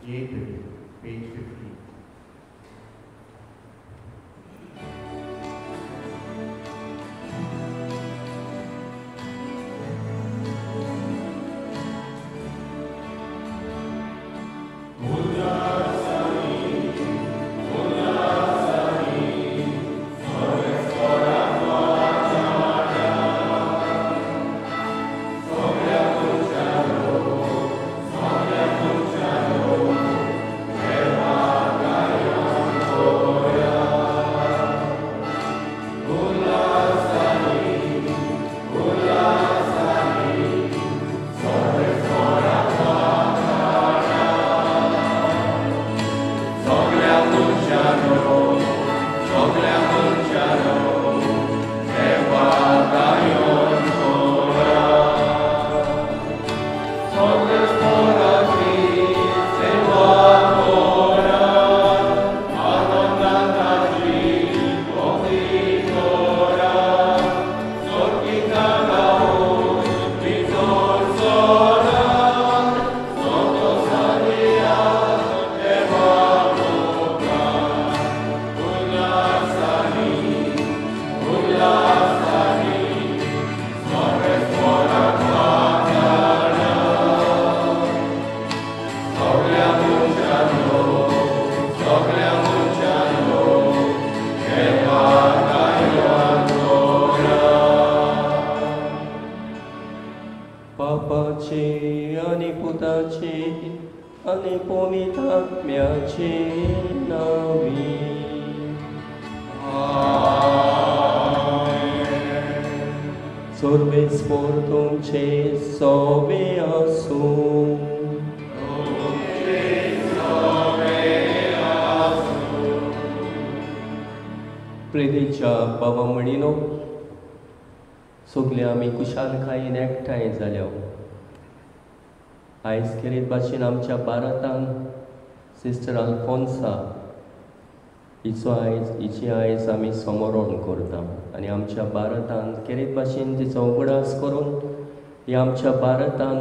A30, page 15. प्रितीच्या बाबा म्हणिनो सगळे आमी कुशालकायेन एकठांय जाल्या. आयज खेरीत भाशेन आमच्या भारतान सिस्टर अल्फोन्सा हिचो आयज हिची आयज आमी समरण करता आनी आमच्या भारतान खेरीत भाशेन तिचो उगडास करून ही आमच्या भारतान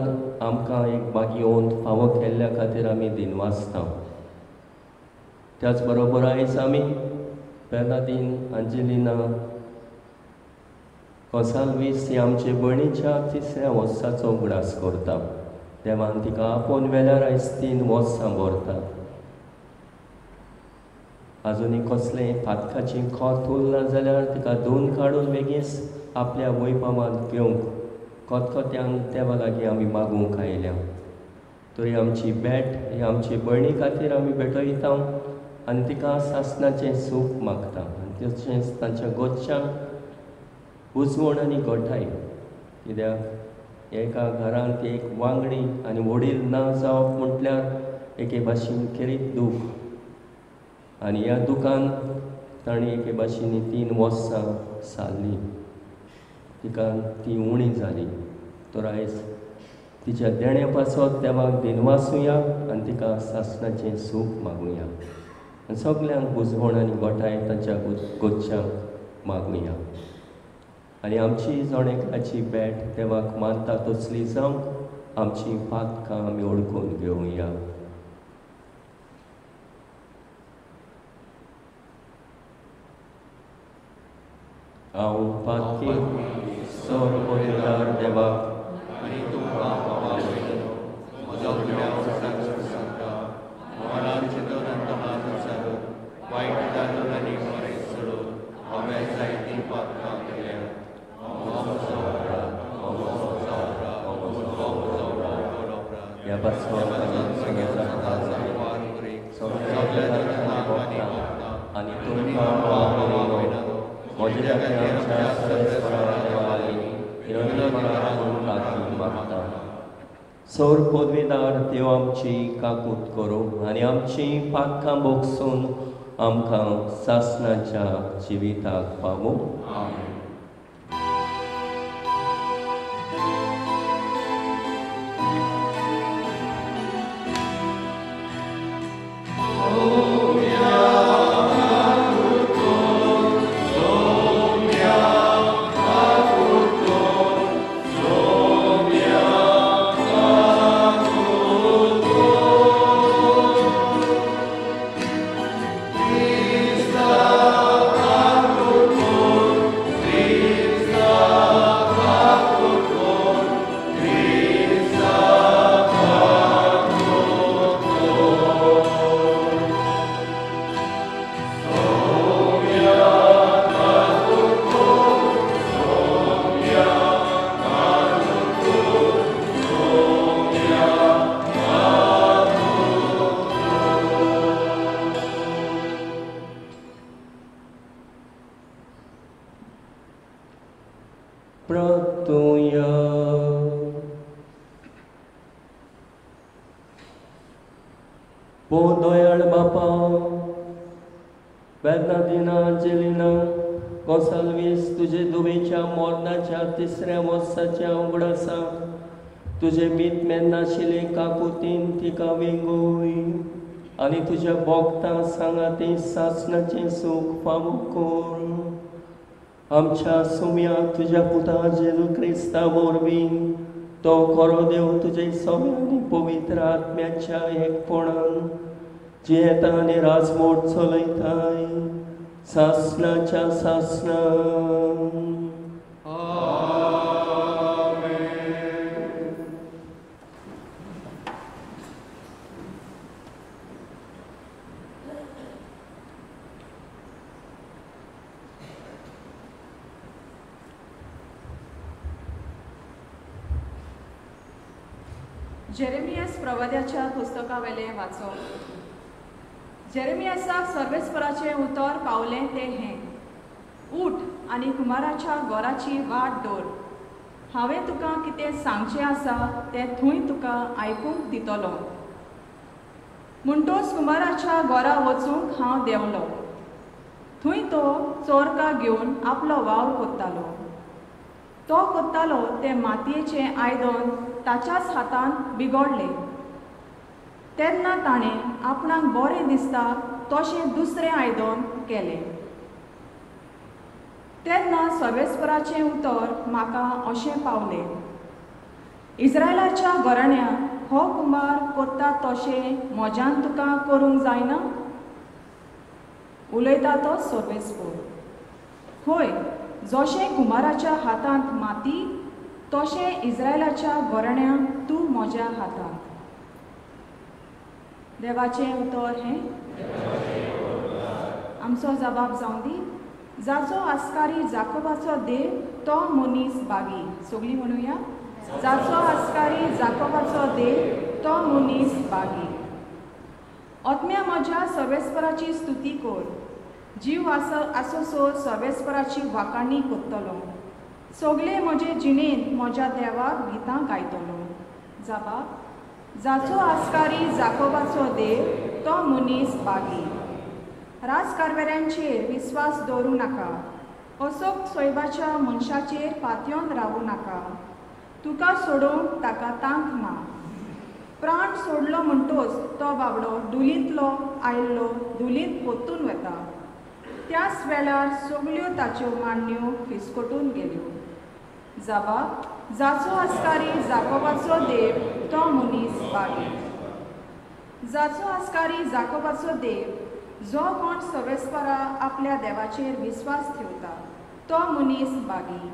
आमकां एक भाग्यवंत फावो केल्ल्या खातीर आमी दिनवासता. त्याच बरोबर आयज आमी बेर्नादीन अंजेलिना गोंसाल्वीस ही आमचे भयणीच्या तिसऱ्या वर्साचो उगडास करता. देवान तिका आपोवन वेल्यार आयज 3 वर्सां भरतात. आजुनूय कसलें पातकाचें खत उरलां जाल्यार तिका धुवन काडून बेगीन आपल्या वैभवांत घेवंक खतखत्यान देवा लागीं आमी मागूंक आयल्या. तरी आमची भेट ही आमचे भयणी खातीर आमी भेटयता आनी तिका सासणाचें सूख मागता आनी तशेंच तांच्या गोच्यांक उजवण आनी गोठाय. कित्याक एका घरांत एक वांगडी आनी वडील ना जावप म्हटल्यार एके भाशेन खेरीत दूख आनी ह्या दुखान तांणी एके भाशेन 3 वर्सां सारलीं. तिका ती उणी जाली. तर आयज तिच्या देण्या पासत देवाक दिनवासुया आनी तिका सासणाचें सूख मागुया आनी सगल्यांक बुजवण आनी गोठाय तांच्या गोच्यांक मागुया. आनी आमची जण एकल्याची भेट देवाक मानता तसली जावंक आमची पातकां आमी ओळखून घेवया. हांव पातकी सर पवित्र देवाक आनी तुमकां बाबा वयतलो म्हजो गुन्यांव सांगता मनान चिंतून आनी तोंडान विचारून वायट जाणून आनी मरें सोडून हांवें जायतीं पातकां केल्या. आनी तुमकां म्हज्या सौर पदवीदार देव आमची काकूत करूं आनी आमची पातकां भोगसून आमकां सासणाच्या जिविताक पावूं. Oh, भोव दयाळ बापा, बेर्नादिना आंजेलिना गोंसाल्वीस तुजे दुबेच्या मोरनाच्या तिसऱ्या वर्साच्या उगडासा तुजे मीत मेन्नाशिल्ले काकुतीन तिका वेंगोय आनी तुज्या भोगता सांगाती सासणाचें सूख फावो कर. आमच्या सुम्याक तुज्या पुता जेजू क्रिस्ता वरवीं तो खरो देव तुजे सगळ्या आनी पवित्र आत्म्याच्या एकपणान जियेता आनी राजमोट चलयताय सासणाच्या सासणान. जेरेमियास प्रवाद्याच्या पुस्तकावेलें वाचो. जेरेमियासाक सर्वेस्पराचें उतर पावलें तें हें, उठ आनी कुमाराच्या गोराची वाट दवर. हांवें तुका कितें सांगचें आसा तें थंय तुका आयकूंक दितलो. म्हणटोच कुमाराच्या गोरा वचूंक हांव देंवलो. थंय तो चोरका घेवन आपलो वावर कोत्तालो. तो कोत्तालो तें मातयेचें आयदन ताच्याच हातान बिगडलें. तेन्ना ताणें आपणाक बरें दिसता तशें दुसरें आयदन केलें. तेन्ना सर्वेस्पराचें उतर म्हाका अशें पावलें, इस्रायलाच्या घराण्या हो कुंभार कोत्ता तशें म्हज्यान तुका करूंक जायना? उलयता तो सर्वेस्पर. हय, जशें कुंभाराच्या हातांत माती तशें इस्रायलाच्या घराण्या तूं म्हज्या हातांत. देवाचें उतर हें आमचो जबाब जावं दी. जाचो आस्कारी जाकोबाचो देव तो मनीस बागी. सगळीं म्हणुया, जाचो आस्कारी जाकोबाचो देव तो मनीस बागी. आत्म्या म्हज्या सर्वेस्पराची स्तुती कर. जीव आसोसो सर्वेस्पराची वाखाणी कोत्तलो. सगळे म्हजे जिणेंत म्हज्या देवाक गितां गायतलो. जाबा, जाचो आस्कारी जाकोबाचो देव तो मनीस बागी. राजकारवाऱ्यांचेर विस्वास दवरूं नाका. असोक सोयबाच्या मनशाचेर पातयेवन रावूं नाका. तुका सोडोवंक ताका तांक ना. प्राण सोडलो म्हणटोच तो बाबडो धुलींतलो आयिल्लो धुलींत पोत्तून वता. त्याच वेळार सगळ्यो ताच्यो मांडण्यो फिसकटून गेल्यो. जाबा, जाचो आस्कारी जाकोबाचो देव तो मनीस बागी. जाचो आस्कारी जाकोबाचो देव, जो कोण सर्वेस्परा आपल्या देवाचेर विस्वास ठेवता तो मनीस बागी.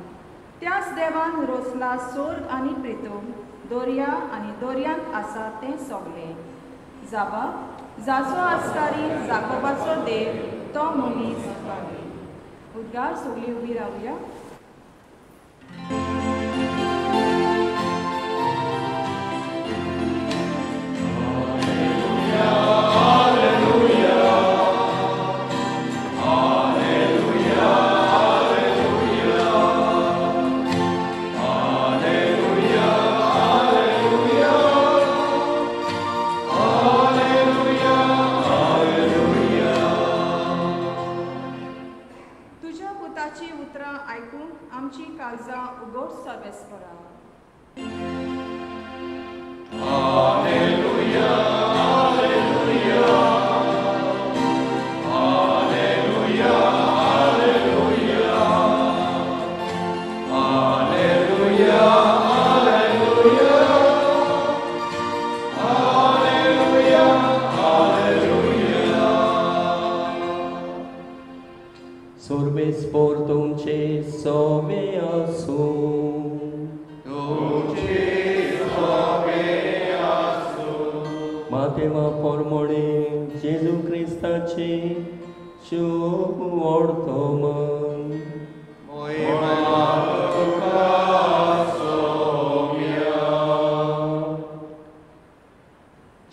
त्याच देवान रोसला सोर्ग आनी प्रितूम, दर्या आनी दर्यांत आसा तें सगळें. जाबा, जाचो आस्कारी जाकोबाचो देव तो मनीस बागी. उद्गार सगळीं उबी रावया.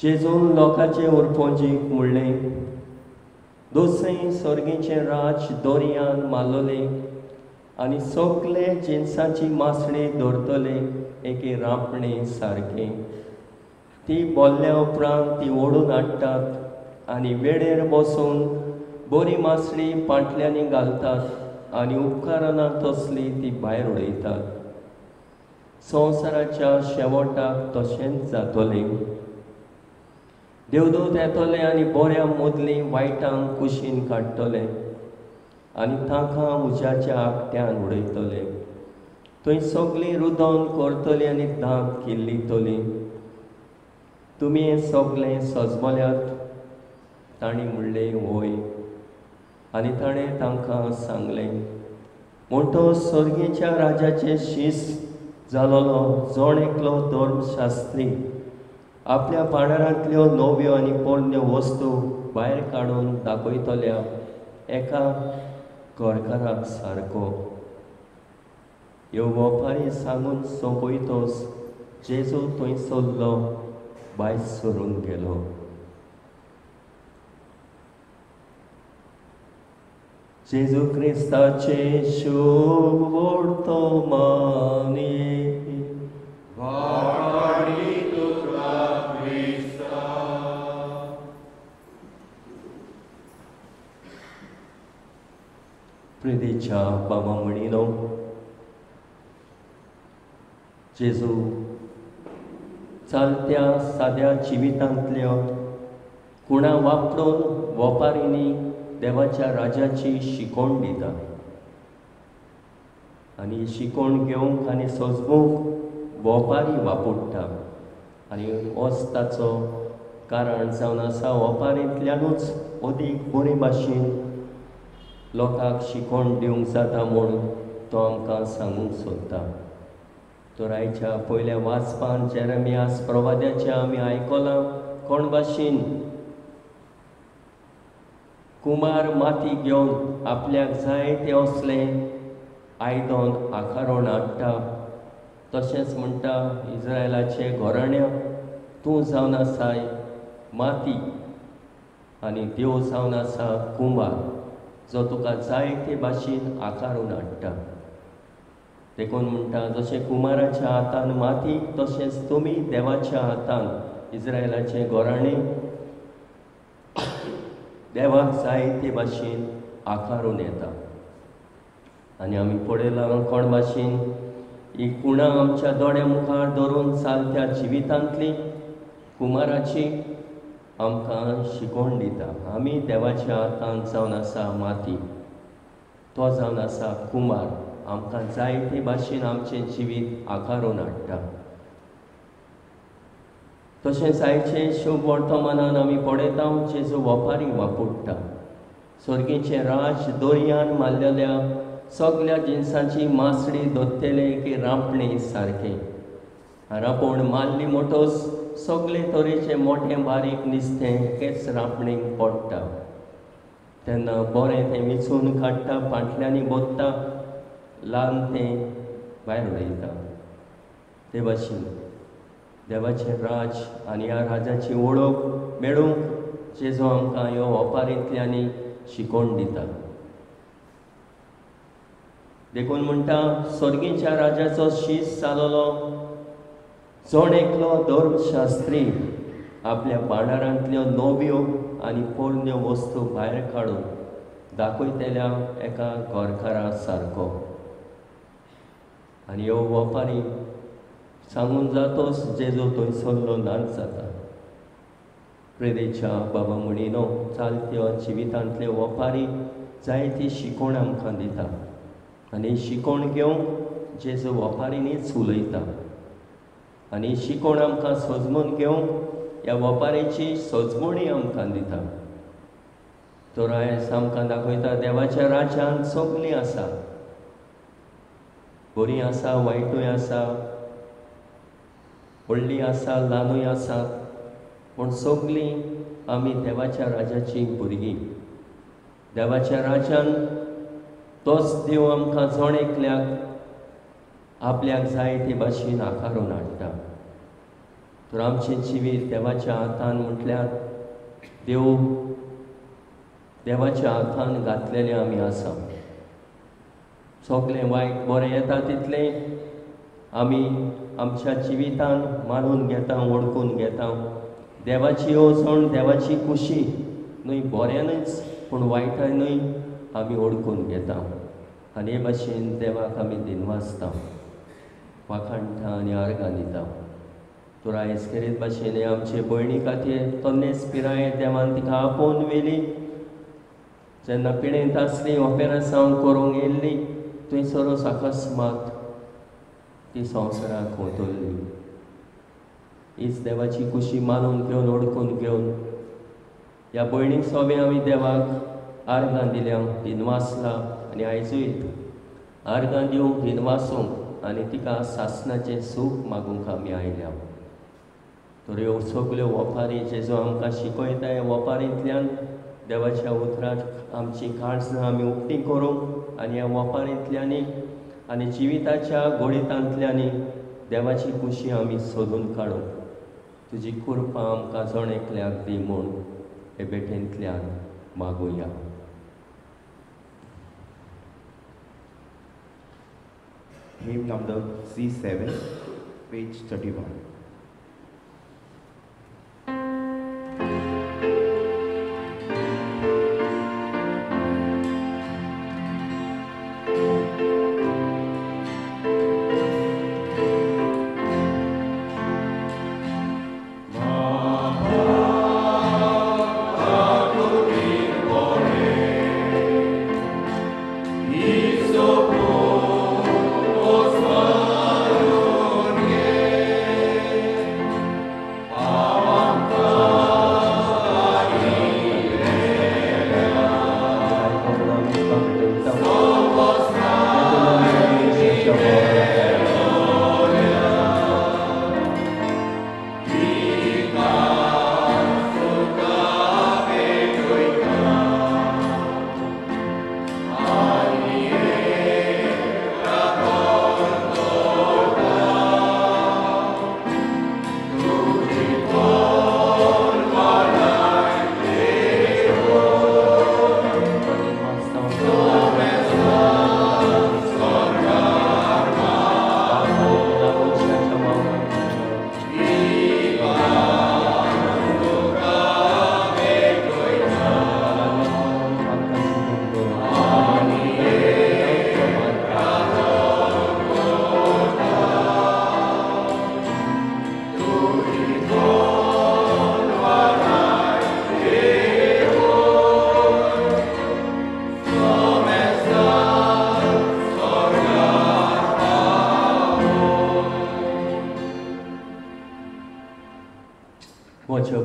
जेजून लोकांचे उरपोंजीक म्हणलें, दुसरें सर्गीचें राज दोरयान मारलोलें आनी सगळे जिनसाची मासणी दवरतले एके रांपणे सारकें. ती बोल्ल्या उपरांत ती ओडून हाडटात आनी वेळेर बसून बरी मासळी पांटल्यांनी घालतात आनी उपकारना तसली ती भायर उडयतात. संवसाराच्या शेवटाक तशेंच जातलें. देवदूत येतले आनी बऱ्या मदलीं वायटांक कुशीन काडटले आनी तांकां उज्याच्या आगट्यान उडयतले. थंय सगळीं रुदन करतलीं आनी दांत किल्लितलीं. तुमी हें सगळें सजमल्यात? तांणी म्हणलें, वय. आनी ताणें तांकां सांगलें, म्हणटो सर्गेच्या राजाचें शीस जालोलो जण एकलो धर्मशास्त्री आपल्या पांडारांतल्यो नव्यो आनी पोरण्यो वस्तू भायर काडून दाखयतल्या एका घरकाराक सारको. ह्यो वपारी सांगून सोंपयतोच जेजू थंय सरलो भायर सरून गेलो. जेजू क्रिस्ताचे शुभ वर्तमानी. प्रितीच्या बाबा म्हणिलो, जेजू चालत्या साद्या जिवितांतल्यो कुणा वापरून वपारींनी देवाच्या राजाची शिकवण दिता आनी शिकवण घेवंक आनी सजमूंक वपारी वापरता आनी होच ताचो कारण जावन आसा. वपारींतल्यानूच अदीक बरे भाशेन लोकांक शिकवण दिवंक जाता म्हूण तो आमकां सांगूंक सोदता. तर आयच्या पयल्या वाचपान जेरेमियास प्रवाद्याचें आमी आयकलां, कोण भाशेन कुमार माती घेवन आपल्याक जाय तें असलें आयदन आकारण हाडटा. तशेंच म्हणटा, इज्रायलाचे घराण्या तूं जावन आसाय माती आनी देव जावन आसा कुमार, जो तुका जाय ते भाशेन आकारून हाडटा. देखून म्हणटा, जशें कुमाराच्या हातान माती तशेंच तुमी देवाच्या हातान इज्रायलाचें घराणें देवाक जाय ते भाशेन आकारून येता. आनी आमी पळयलां कोण भाशेन ही कुणां आमच्या दोळ्या मुखार धरून चालत्या जिवितांतली कुमाराची आमकां शिकवण दिता. आमी देवाच्या हातान जावन आसा माती, तो जावन आसा कुमार, आमकां जाय ते भाशेन आमचें जिवीत आकारून हाडटा. तशेंच आयचें शुभ वर्तमानान आमी पळयता जेजू वपारी वापरता. सर्गीचें राज दर्यान मारलेल्या सगळ्या जिनसांची मासळी धरतले की रांपणी सारकें. रांपण मारली म्हणटच सगळे तरेचे मोठें बारीक नुस्तें एकेच रांपणीक पडटा. तेन्ना बरें तें विचून काडटा, पांटल्यांनी भरता, ल्हान तें भायर उडयता. ते भाशेन देवाचें राज आनी ह्या राजाची वळख मेळूंक जेजू आमकां ह्यो वपारींतल्यांनी शिकवण दिता. देखून म्हणटा, सर्गीच्या राजाचो शीस जालोलो जण एकलो धर्मशास्त्री आपल्या भांडारांतल्यो नव्यो आनी पोरण्यो वस्तू भायर काडून दाखयतल्या एका घरकारा सारको. आनी ह्यो वपारी सांगून जातोच जेजू थंय सरलो नाच जाता. प्रेरीच्या बाबा म्हणिनो, चालत्यो जिवितांतले वपारी जायती शिकवण आमकां दिता आनी शिकवण घेवंक जेजू वपारींनीच उलयता आनी शिकवण आमकां सजमून घेवंक ह्या वपारीची सजमणी आमकां दिता. तर आयज आमकां दाखयता देवाच्या राज्यांत सगळीं आसा, बरीं आसा, वायटूय आसा, व्हडलीं आसा, ल्हानूय आसा, पूण सगळीं आमी देवाच्या राजाचीं भुरगीं. देवाच्या राज्यान तोच देव आमकां जण एकल्याक आपल्याक जाय ते भाशेन आकारून हाडटा. तर आमचें जिवीत देवाच्या हातान म्हटल्यार देव देवाच्या हातान घातलेलें आमी आसा. सगळें वायट बरें येता तितलें आमी आमच्या जिवितान मानून घेता, वळखून घेता. देवाची येवजण, देवाची खुशी न्हय बऱ्यानूच पूण वायटानूय आमी वळखून घेता आनी हे भाशेन देवाक आमी दिनवासता, वाखाणटा आनी आर्गां दिता. तर आयज खेरीत भाशेन आमचे भयणी खातीर तन्नेच पिराये देवान तिका आपोवन व्हेली. जेन्ना पिडेंत आसली, ऑपेरासांव करूंक येयल्ली, थंयसरूच अकस्मात ती संवसाराक वतरली. हीच देवाची खुशी मानून घेवन, वळखून घेवन ह्या भयणीक सोबे आमी देवाक आर्गां दिल्या, दिनवासला आनी आयजूय आर्गां दिवंक, दिनवासूंक आनी तिका सासणाचें सूख मागूंक आमी आयल्या. तर ह्यो सगल्यो वपारी जेजू आमकां शिकयता, ह्या वपारींतल्यान देवाच्या उतराक आमची काळजां आमी उक्ती करूंक आनी ह्या वपारींतल्यानी आनी जिविताच्या गोडितांतल्यानी देवाची खुशी आमी सोदून काडूंक तुजी कृपा आमकां जण एकल्याक दी म्हूण हे भेटेंतल्यान मागुया. Hymn number C7, page 31.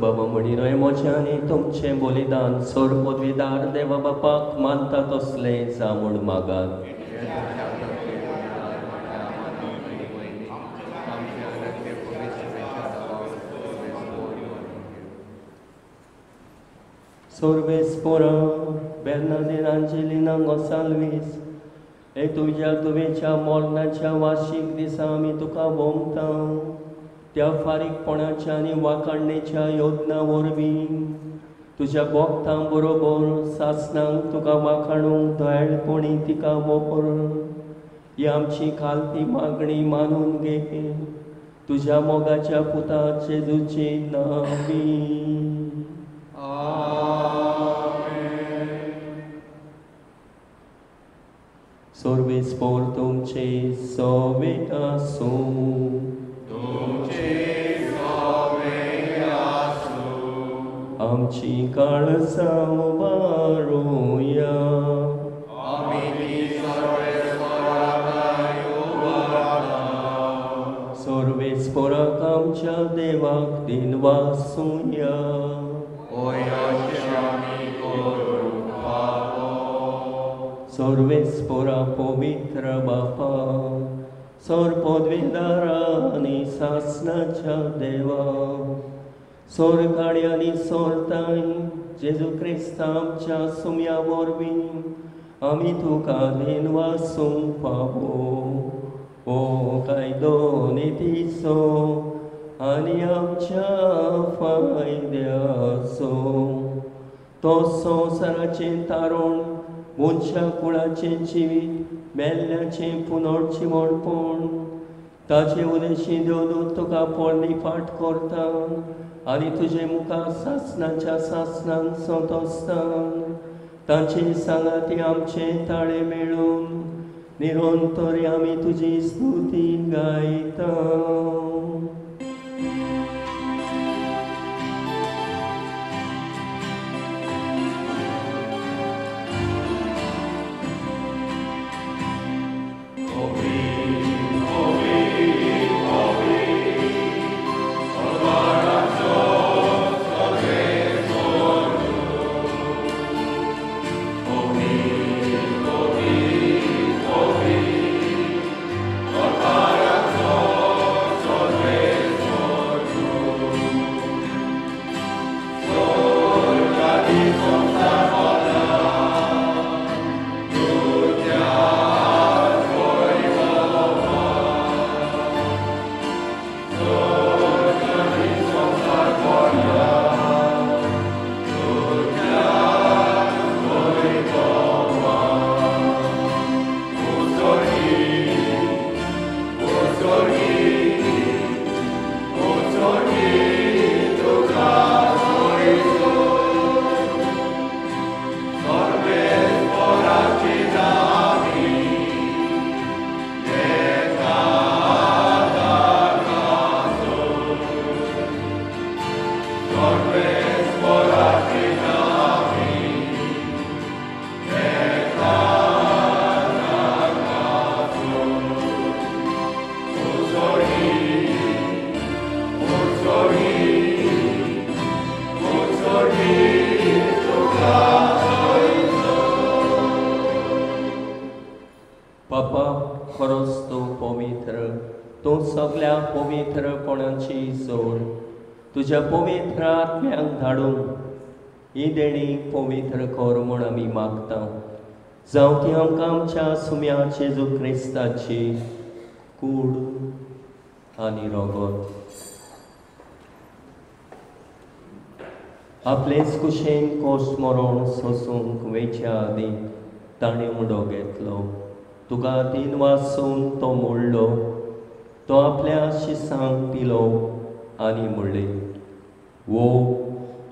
बाबा म्हणिनोय म्हजें आनी तुमचें बलिदान सोर पदवीदार देवा बापाक मानता तसलें जा म्हूण मागात. सोर्वेस्पोरा बेर्नादीन आंजेलिना गोसाल्वीस हे तुज्या तुवेच्या मरणाच्या वार्शीक दिसा आमी तुका भोंवता. त्या फारीकपणाच्या आनी वाखाणणेच्या योजना वरवीं तुज्या भक्तां बरोबर सासणांक तुका वाखाणूंक दयाळपणी तिका व्हर. ही आमची खालती मागणी मानून घे तुज्या मोगाच्या पुता जेजूचे नांवी. सर्वेस्पोर तुमचे सोवे आसूं. आमची काळजां उबारुया. सर्वेस्पोराक आमच्या देवाक दिनवासुया. सर्वेस्पोरा पवित्र बापा, सोर पदवीदारा आनी सासणाच्या देवा, सोर काडी आनी सोरताय जेजू क्रिस्ता आमच्या सुम्या वरवीं आमी तुका दिनवासूंक पावो. ओ कायदो नितीचो आनी आमच्या फायद्याचो तो संवसाराचें तारण, मनशा कुळाचें जिवीत, मेल्ल्याचें पुनर्जिवणपण, ताचे उदेशी देवदूत तुका पोरणी फाट करता आनी तुजे मुखार सासणाच्या सासणान संतोसता. तांचे सांगाती आमचे ताळे मेळून निरंतर आमी तुजी स्तुती गायता. बापा, खरोच तूं पवित्र, तूं सगल्या पवित्रपणाची जोड. तुज्या पवित्र आत्म्याक धाडून ही देणी पवित्र कर म्हूण आमी मागता. जावं ती आमकां आमच्या सुम्या जेजू क्रिस्ताची कूड आनी रगत. आपलेच कुशेन कोश मरण सोसूंक वेच्या आदीं ताणें उडो घेतलो. तुका तीन वासून तो मोडलो. तो आपल्या शिसांक दिलो आनी म्हणलें, वो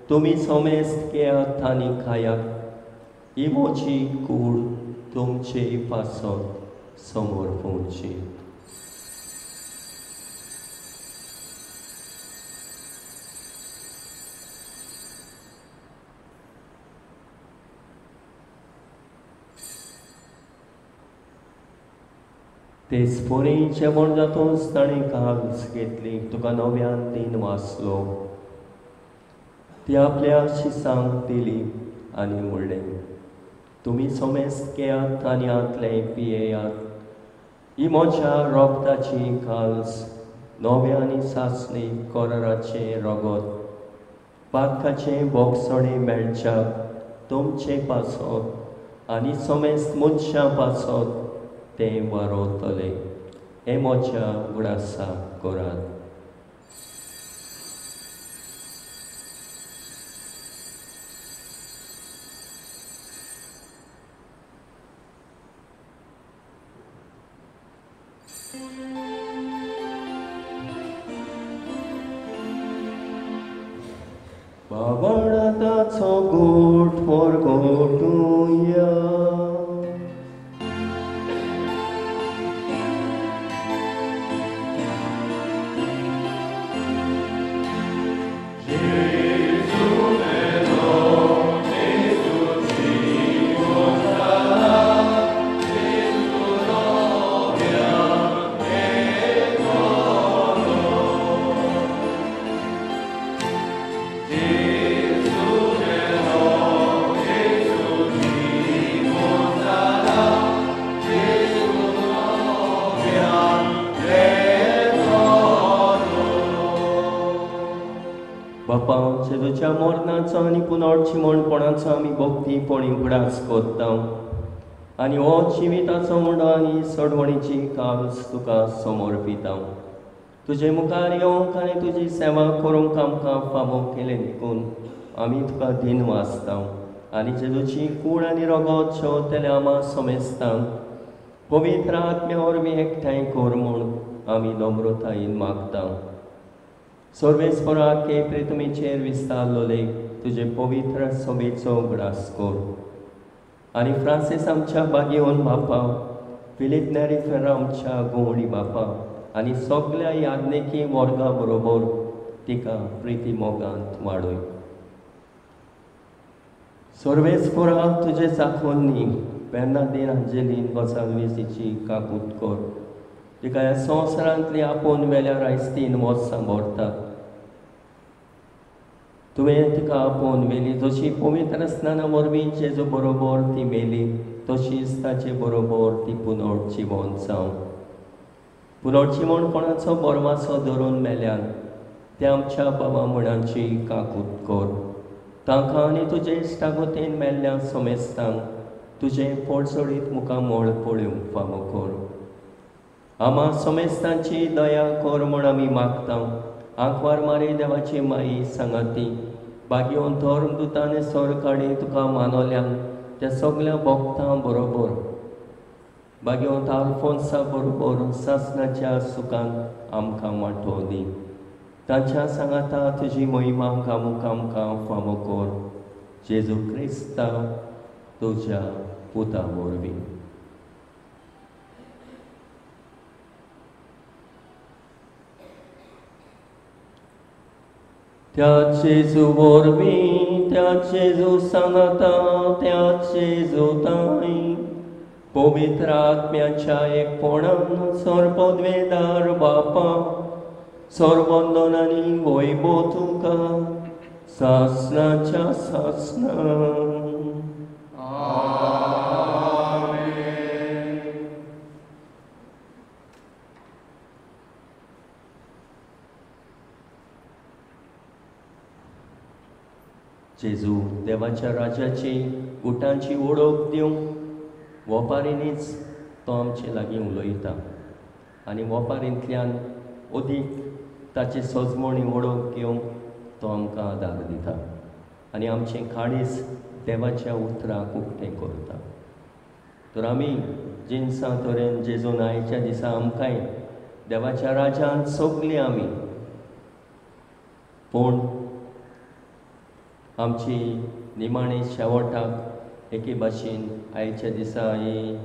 तुमी समेस्त घेयात आनी खायात. ही म्हजी कूड तुमचे पासत समोर पळोवची. तेच परी जेवण जातूच ताणें काल्स घेतली. तुका नव्यान दिन वाचलो. ती आपल्या शिसांक दिली आनी म्हणलें, तुमी समेस्त घेयात आनी हांतलें पियेयात. ही म्हज्या रोगताची काल्स, नव्या आनी सासणी कराराचें रगत, पातकाचें बोगसणें मेळच्याक तुमचे पासत आनी समेस्त मनशां पासत तें वारोतलें. हें म्हज्या उगडासाक करात. बाबाळाचो गोठ परगटुया. बापा, जेजूच्या मरणाचो आनी पुनर्जिवणपणाचो आमी भक्तीपणी उगडास करता आनी हो जिविताचो मुंडो आनी सोडवणीची काल्स तुका समर्पिता. तुजे मुखार येवंक आनी तुजी सेवा करूंक आमकां फावो केलें देखून आमी तुका दिन वाचता आनी जेजूची कूड आनी रगत शेवतल्या आमा समेस्तांक पवित्र आत्म्या वरवीं एकठांय कर म्हूण आमी नम्रतायेन मागता. सर्वेस्परा के प्रितमीचेर विस्तारलोले तुजे पवित्र सभेचो उगडास कर आनी फ्रांसीस आमच्या बागेवन बापा, फिलीप नेरी फेर्रा आमच्या गोवणी बापा आनी सगल्या याज्ञिकी वर्गा बरोबर तिका प्रिती मोगांत वाडय. सर्वेस्परा तुजे चाखोन्नी बेर्नादीन आंजेलीन गोंसाल्वीसीची काकूत कर. तिका ह्या संवसारांतली आपोवन वेल्यार आयज 3 वर्सां भरतात. तुवें तिका आपोवन व्हेली, जशी पवित्र स्नाना वरवीं जेजू बरोबर ती मेली तशीच ताचे बरोबर ती पुनर्जिवन जावं. पुनर्जिवणपणाचो बरवासो धरून मेल्यान त्या आमच्या बाबा म्हणांची काकूत कर. तांकां आनी तुजे इश्टागोतेन मेल्ल्या समेस्तांक तुजें पोडसोडीत मुखामळ पळोवंक फावो कर. आमा समेस्तांची दया कर म्हूण आमी मागता. आंकवार मारी देवाची माई सांगाती बागयोन धर्मदुतान सरकाडी तुका मानवल्यान त्या सगल्या भक्तां बरोबर बागयोन आल्फोन्सा बरोबर सासणाच्या सुखान आमकां वांटो दी. तांच्या सांगाता तुजी महिमा गावूंक आमकां फावो कर. जेजू क्रिस्ता तुज्या पुता वरवीं. त्या जेजू वरवीं, त्या जेजू सांगाता, त्या जेजू ताई पवित्र आत्म्याच्या एकपणान सर्वपदवेदार बापा सर्वंदन आनी वैभव तुका सासणाच्या सासणा. जेजू देवाच्या राजाची गुटांची वळख दिवंक वपारींनीच तो आमचे लागीं उलयता आनी वपारींतल्यान अदीक ताची सजमणी वळख घेवंक तो आमकां आदार दिता आनी आमचें काळीज देवाच्या उतराक उक्तें करता. तर आमी जिनसां तरेन जेजून आयच्या दिसा आमकांय देवाच्या राजान सगलीं आमी, पूण आमची निमाणी शेवटाक एके भाशेन आयच्या दिसा ही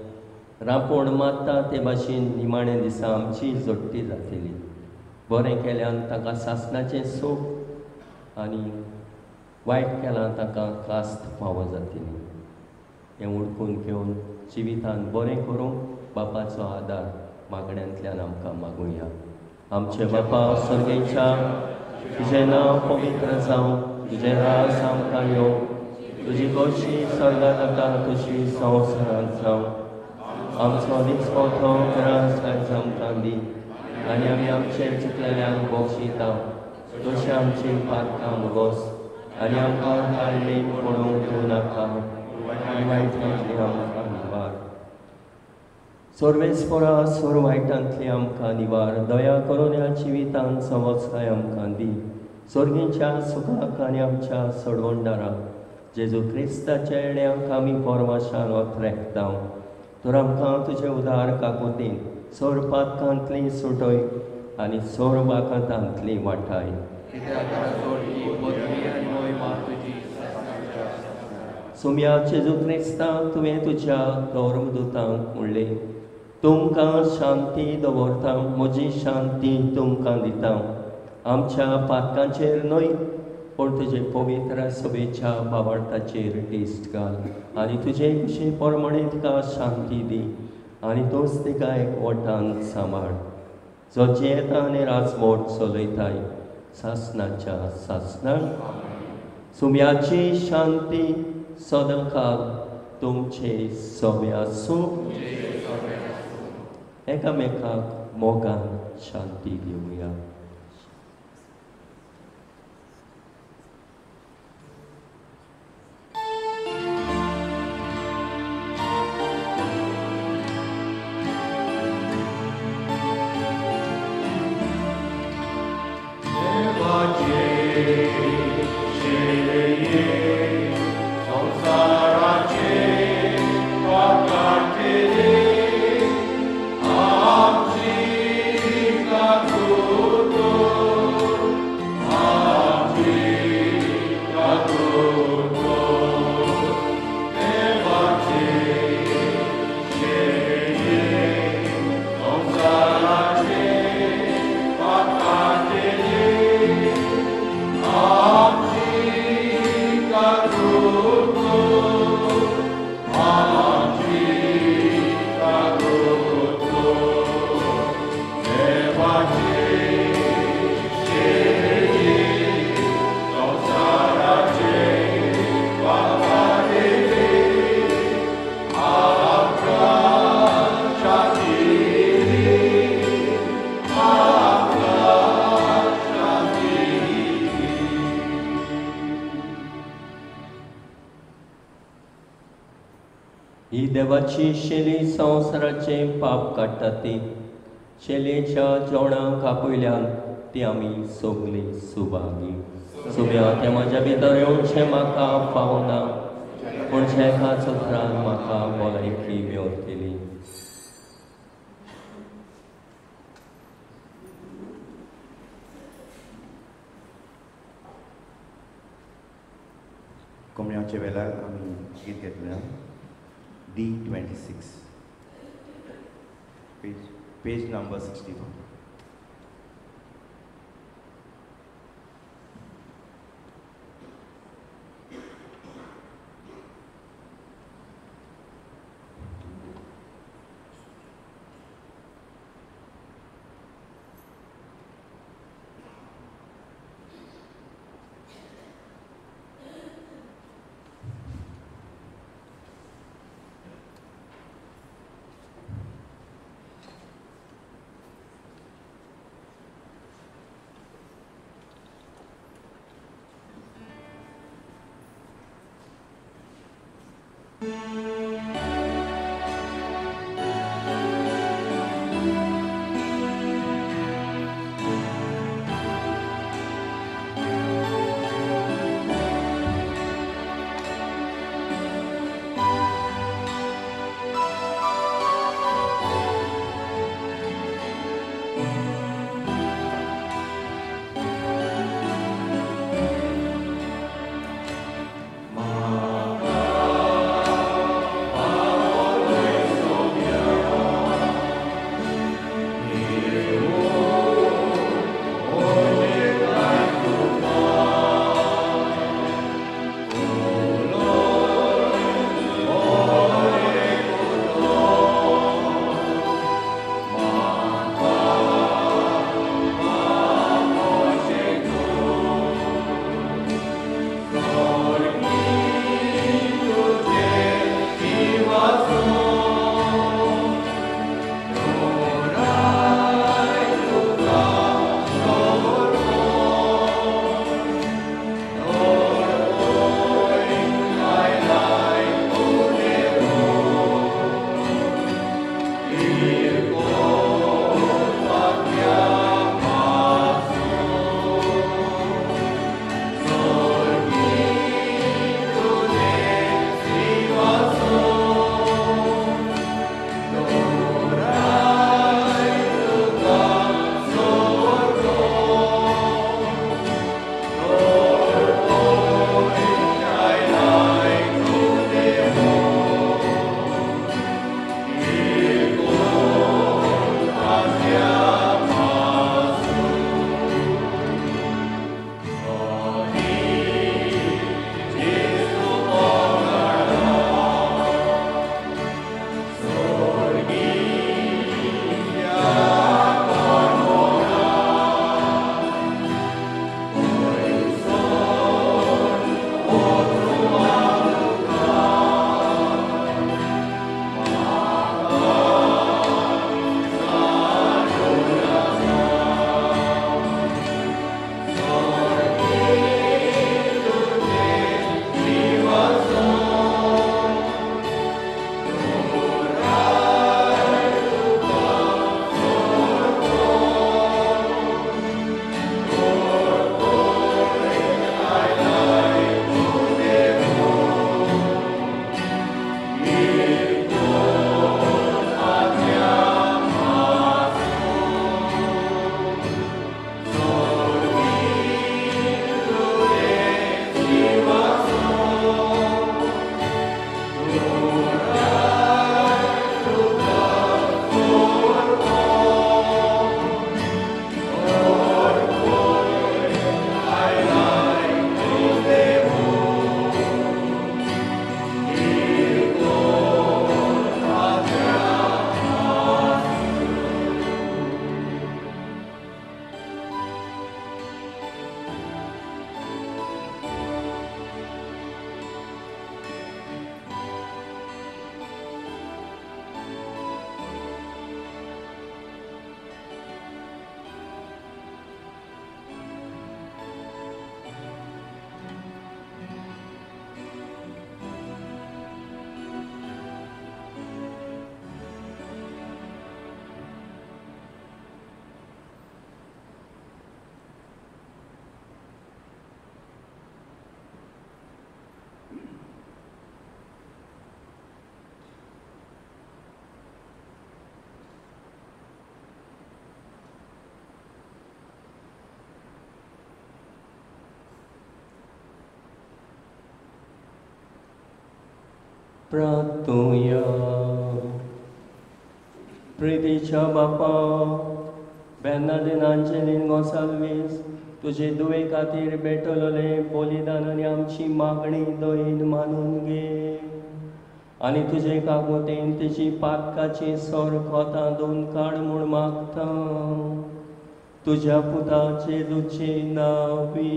रांपोण मारता ते भाशेन निमाणे दिसा आमची जोडटी जातली. बरें केल्यान ताका सासणाचें सूख आनी वायट केलां ताका कास्त फावो जातली. हें उडकून घेवन जिवितान बरें करूंक बापाचो आदार मागण्यांतल्यान आमकां मागुया. आमचे बापा सर्गेच्या, तुजें नांव पवित्र जावं, तुजें राज आमकां येवं, तुजी गोशी स्वर्गांत जाता तशी संवसारांत जावं. आमचो दिसपटो ग्रास आयज आमकां दी आनी आमी आमचे चुकलेल्यांक बक्षिता तशें आमची पातकां मुगोस आनी आमकां काडलें पडूंक दिवं नाका, वायटांतली आमकां निवार. सर्वेस्परा सोर वायटांतली आमकां निवार. दया करून ह्या जिवितांत समजकाय आमकां दी. सर्गीच्या सुखाक आनी आमच्या सोडवणदाराक जेजू क्रिस्ताच्या येण्याक आमी परवाशान ओतरेकता. तर आमकां तुजें उदार काकुतीन सोर पातकांतली सुटय आनी सोर वाकांतांतली वाटाय. सुम्या जेजू क्रिस्ता, तुवें तुज्या धर्मदुतांक म्हणलें, तुमकां शांती दवरता, म्हजी शांती तुमकां दिता. आमच्या पातकांचेर न्हय पूण तुजे पवित्र सभेच्या भावार्थाचेर दिश्ट घाल आनी तुजे कुशी प्रमाणे तुका शांती दी आनी तूंच तिका एक वटान सांबाळ, जो जियेता आनी राजमोट चलयताय सासणाच्या सासणाक. सुम्याची शांती सदांकाल तुमचे सवे आसूं. एकामेकाक मोगान शांती दिवया. संसाराचे पाकाटेले आमची ही देवाची शेली संवसाराचें पाप काडटा ती शेलेच्या जेवणाक आपयल्यान ती आमी सगळीं सुभागी. सुब्या तें म्हाज्या भितर येवचें म्हाका फावना, पूण एकाच उतरान म्हाका भलायकी मेवतली. कोमण्याच्या वेळार आमी गीत घेतल्या D26, page number 64. प्रार्थुया. प्रितीच्या बापा बेर्नादीन आंजेलीन गोंसाल्वीस तुजे दुवे खातीर भेटवलेले बलिदान आनी आमची मागणी दयेन मानून घे आनी तुजे कागोतेन तुजी पातकाची सर कोतां दोन काड म्हूण मागता तुज्या पुता जेजूचे नांवी.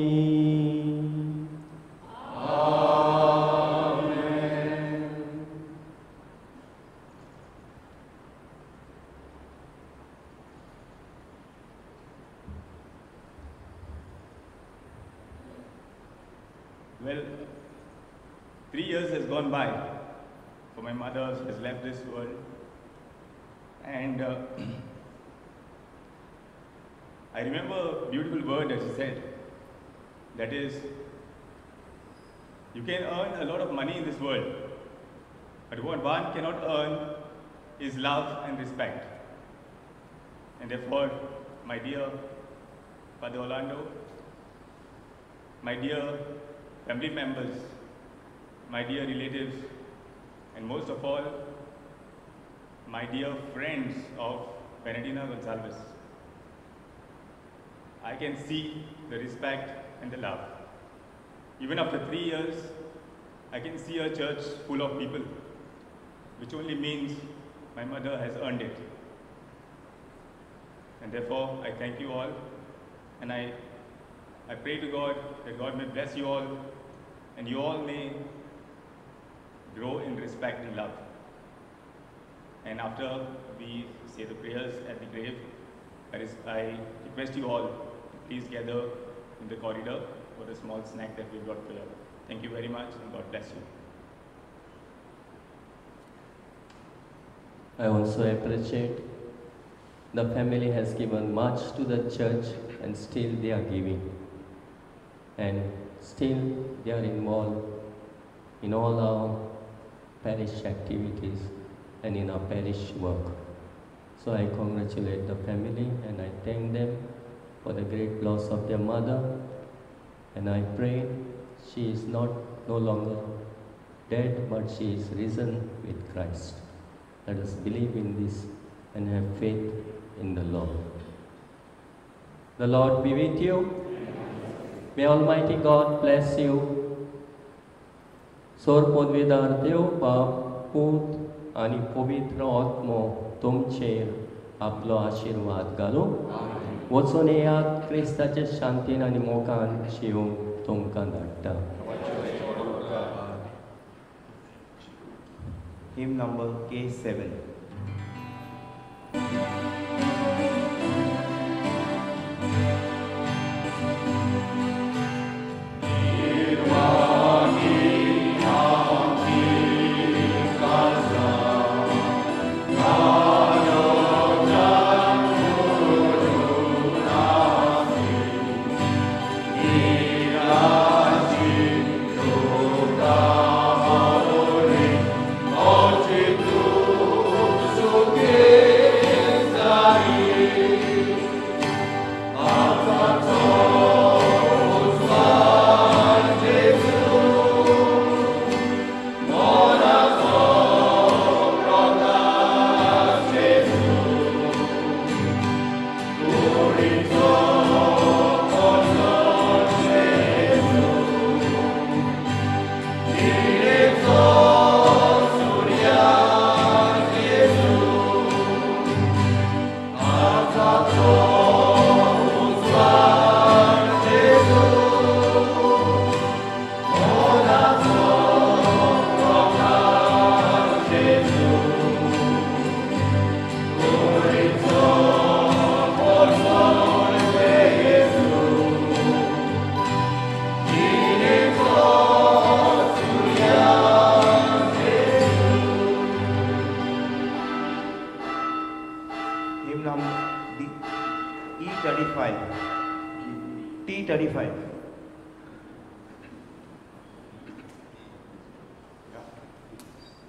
Well, 3 years has gone by for my mother has left this world, and I remember a beautiful word that she said, that is, you can earn a lot of money in this world, but what one cannot earn is love and respect. And therefore, my dear Father Orlando, my dear family members, my dear relatives, and most of all, my dear friends of Bernardina Gonsalves, I can see the respect and the love. Even after 3 years, I can see a church full of people, which only means my mother has earned it. And therefore, I thank you all, and I pray to God that God may bless you all, and you all may grow in respect and love. And after we say the prayers at the grave, I request you all to please gather in the corridor for the small snack that we've got for you. Thank you very much, and God bless you. I also appreciate the family has given much to the church, and still they are giving. And still they are involved in all our parish activities and in our parish work. So I congratulate the family and I thank them for the great loss of their mother. And I pray she is not no longer dead, but she is risen with Christ. Let us believe in this and have faith in the Lord. The Lord be with you. May Almighty God bless you. सोर पदवीदार देव बाप पूत आनी पवित्र आत्मो तुमचेर आपलो आशिर्वाद घालूं. वचून येयात क्रिस्ताचे शांतीन आनी मोगान शिवूंक तुमकां धाडटा. Hymn number K7. T35.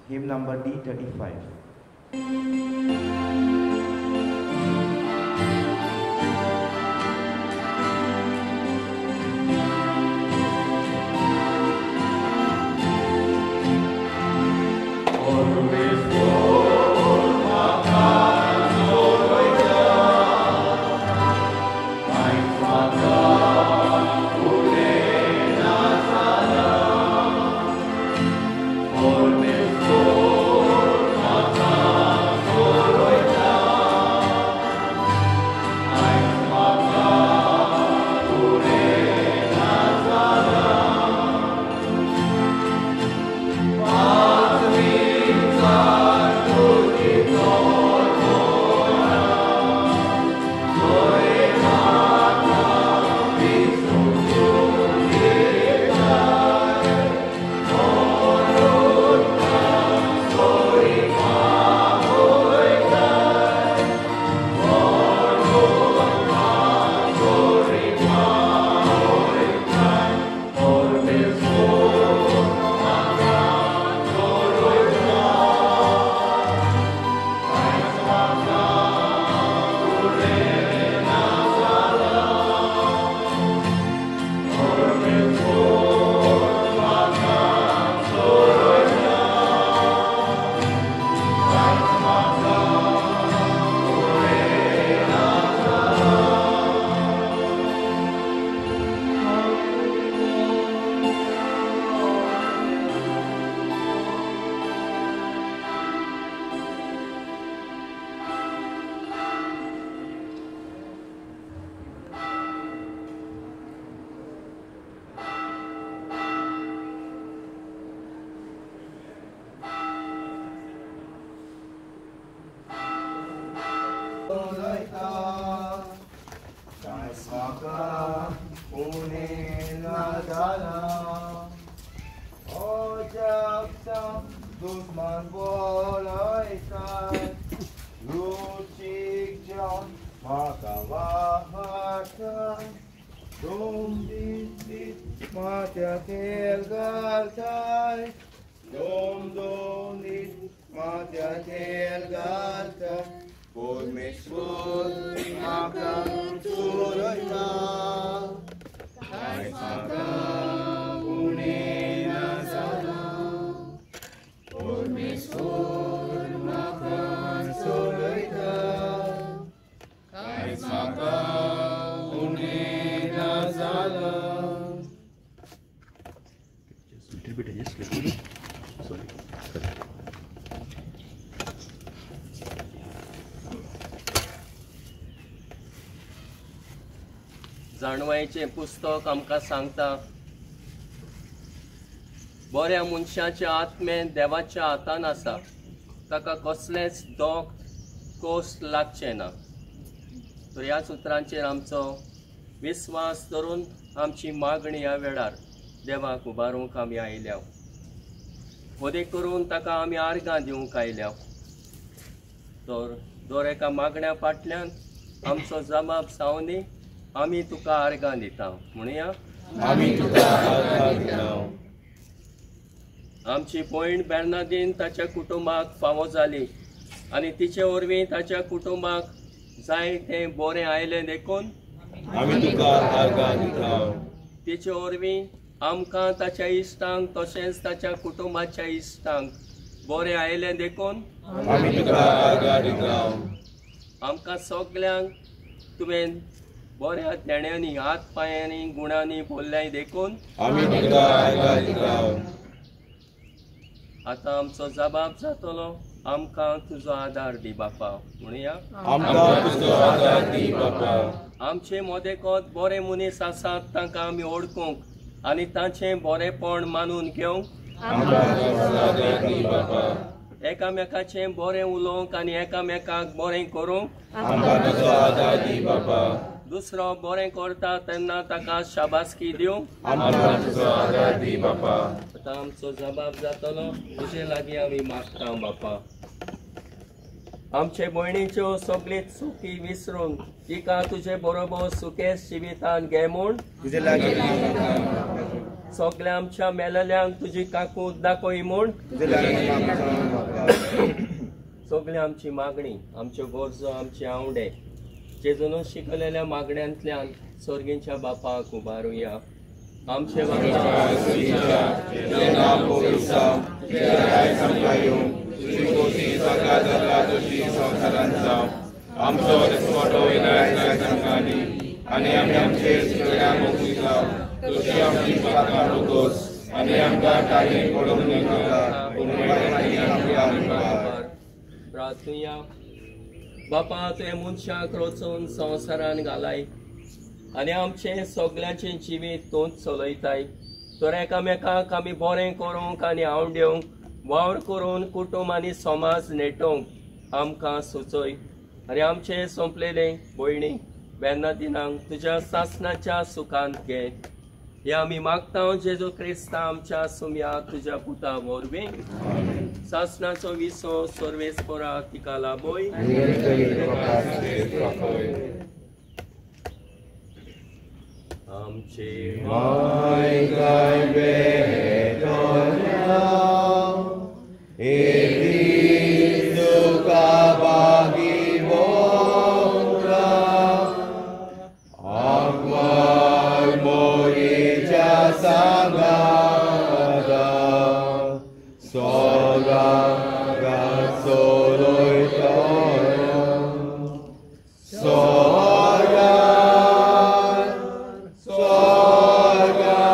Hymn number D35. बोलयता रुचीक जेवण म्हाका वाडटा दोन दीस दीस माथ्या तेल घालताय दोन दोन दीस माथ्या तेल घालताय परमेश्वर म्हाका चलयता कांयच म्हाका उणें ना जालां परमेश्वर म्हाका चलयता कांयच म्हाका उणें ना जालां. Just little bit adjust, little bit. Sorry. Sorry. जाणवायेचें पुस्तक आमकां सांगता बऱ्या मनशाचे आत्मे देवाच्या हातान आसा, ताका कसलेंच दोख कोस लागचें ना. तर ह्याच उतरांचेर आमचो विस्वास धरून आमची मागणी ह्या वेळार देवाक उबारूंक आमी आयल्या. वदीक करून ताका आमी आर्गां दिवंक आयल्या. तर दर एका मागण्या फाटल्यान आमचो जबाब जावनी आमी तुका आर्गां दिता म्हणया. आमी तुका आर्गां दिता. आमची भयण बेर्नादीन ताच्या कुटुंबाक फावो जाली आनी तिचे वरवीं ताच्या कुटुंबाक जाय तें बरें आयलें देखून आमी तुका आर्गां दिता. तिचे वरवीं आमकां ताच्या इश्टांक तशेंच ताच्या कुटुंबाच्या इश्टांक बरें आयलें देखून आमी तुका आर्गां दिता. आमकां सगल्यांक तुवें बऱ्या देण्यांनी हात पांयांनी गुणांनी बोल्ल्याय देखून आमी तुका आर्गां दिता. आतां आमचो जबाब जातलो आमकां तुजो आदार दी बापा म्हणया. आमकां तुजो आदार दी बापा. आमचे मदेकोत बरे मनीस आसात तांकां आमी वळखूंक आनी तांचें बरेपण मानून घेवंक आमकां तुजो आदार दी बापा. एकामेकाचें बरें उलोवंक आनी एकामेकाक बरें करूंक आमकां तुजो आदार दी बापा. दुसरो बरें करता तेन्ना ताका शाबासकी दिवंक आमकां तुजो आदार दी बापा. आतां आमचो जबाब जातलो तुजे लागीं आमी मागता बापा. आमचे भयणीच्यो सगळी चुकी विसरून तिका तुजे बरोबर सुकेस जिवितान घे म्हूण तुजे लागीं सगळ्या आमच्या मेलेल्यांक तुजी काकूत दाखय म्हूण तुजे लागीं मागता. सगळी आमची मागणी आमच्यो गरजो आमचे आंवडे जेजून शिकलेल्या मागण्यांतल्यान सर्गीच्या बापाक उबारुया. आमचे आमचो दिसवडो आनी आमी आमचे सगळ्यांक मोगुया तशी आमची पात्रां रोगोस आनी आमकां कांय पडूंक नाका पूण वायटांतल्यान. प्रार्थुया. बापा तुवें मनशाक रचून संवसारान घालाय आनी आमचें सगल्यांचें जिवीत तूंच चलयताय. तर एकामेकाक आमी बरें करूंक आनी आवड वावर करून कुटुंब आनी समाज नेटोवंक आमकां सुचय आनी आमचें सोंपलेलें भयणी बेर्नादीनांक तुज्या सासणाच्या सुखांत घे. हे आमी मागता जेजू क्रिस्ता आमच्या सुम्या तुज्या पुता वरवीं. सासणाचो विसो सर्वेस्परा तिका लाभोय. आमचे माय गाय बेटोल्या एक दीस तुका बागी बोला आगवार मोरीच्या सांगाता सोगा चलयतलो सोगा सोगा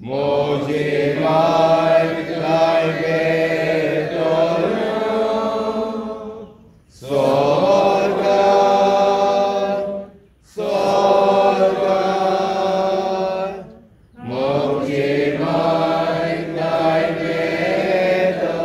मोजे माय गाय बेटोल्या सोगा सोगा मोजे माय गाय बेटोल्या.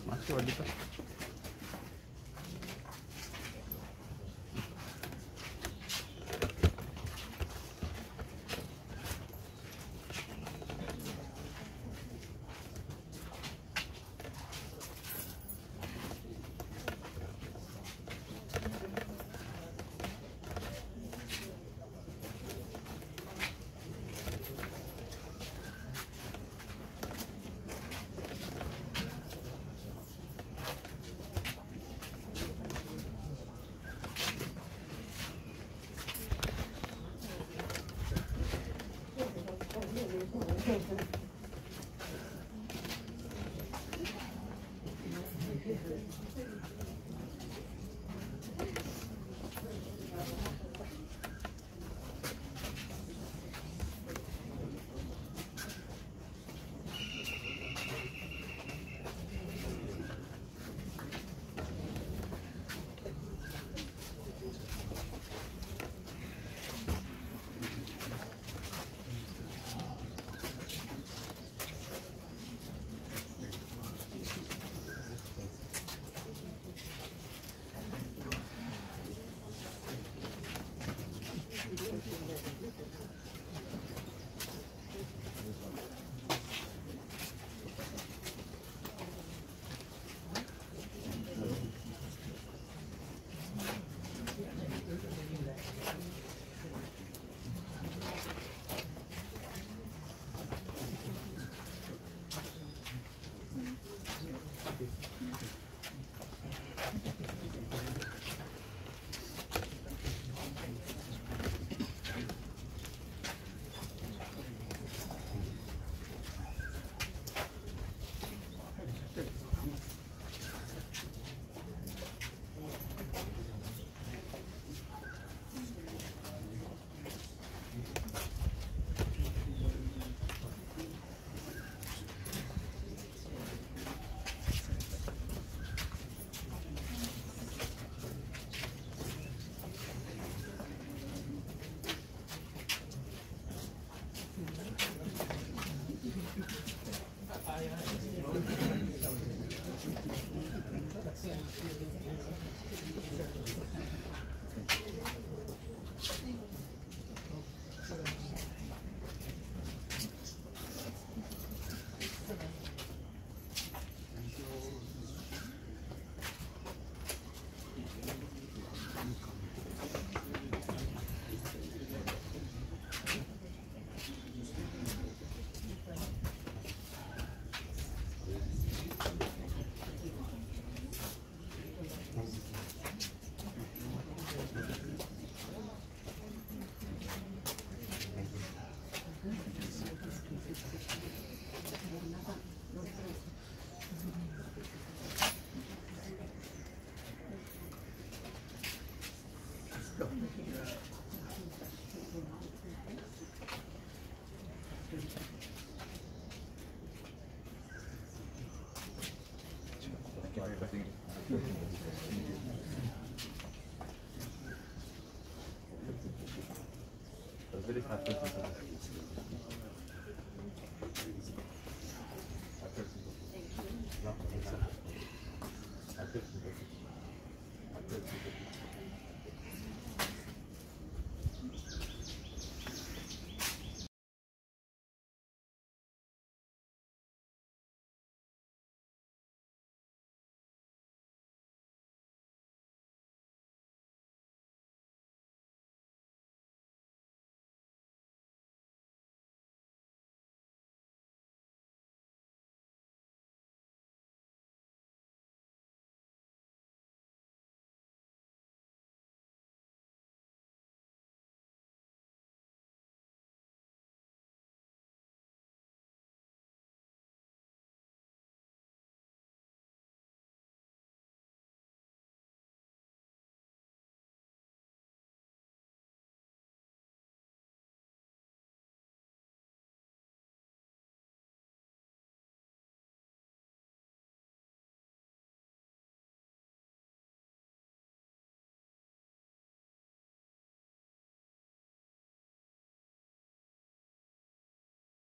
मातशें वाडली.